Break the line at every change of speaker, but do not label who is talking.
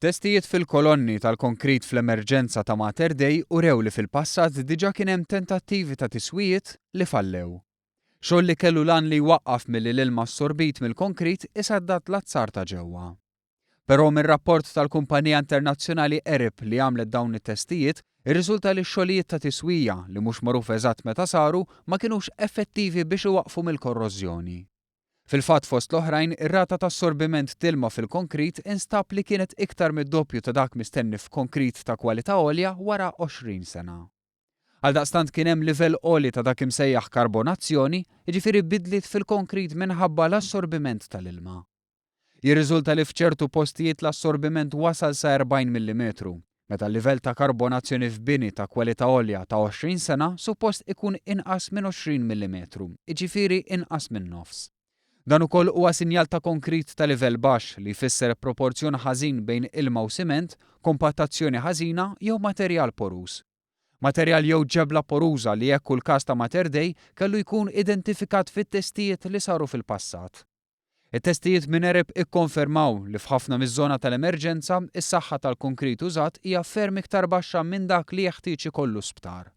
Testijiet fil-kolonni tal-konkrit fl-emerġenza ta' Mater Dei urew li fil-passat diġà kien hemm tentattivi ta' tiswijiet li fallew. Xogħol li kellu l-għan li jwaqqaf milli l-ilma assorbit mill-konkrit isaddad l-azzar ta' ġewwa. Però mir-rapport tal-kumpanija internazzjonali Arup li għamlet dawn it-testijiet, irriżulta li x-xogħlijiet ta' tiswija, li mhux magħruf eżatt meta saru, ma kinux effettivi biex iwaqqfu mill-korrożjoni. Fil-fatt fost l-oħrajn, ir-rata ta' assorbiment t'ilma fil-konkrit instab li kienet iktar mid-doppju ta' dak mistenni f'konkrit ta' kwalità għolja wara 20 sena. Għaldaqstant kien hemm livell għoli ta' dak imsejjaħ karbonazzjoni, jiġifieri bidliet fil-konkrit minħabba l-assorbiment tal-ilma. Jirriżulta li f'ċertu postijiet l-assorbiment wasal sa 40 millimetru, meta l-livell ta' karbonazzjoni f'bini ta' kwalità għolja ta' 20 sena suppost ikun inqas minn 20 millimetru, jiġifieri inqas min-nofs. Dan ukoll huwa sinjal ta' konkrit ta' livell baxx, li jfisser proporzjon ħażin bejn ilma u siment, kompattazzjoni ħażina jew materjal poruż. Materjal jew ġebla poruża li jekk hu l-każ ta' Mater Dei kellu jkun identifikat fit-testijiet li saru fil-passat. It-testijiet minn Arup ikkonfermaw li f'ħafna miż-żona tal-emerġenza, is-saħħa tal-konkrit użat hija ferm iktar baxxa minn dak li jeħtieġ ikollu sptar.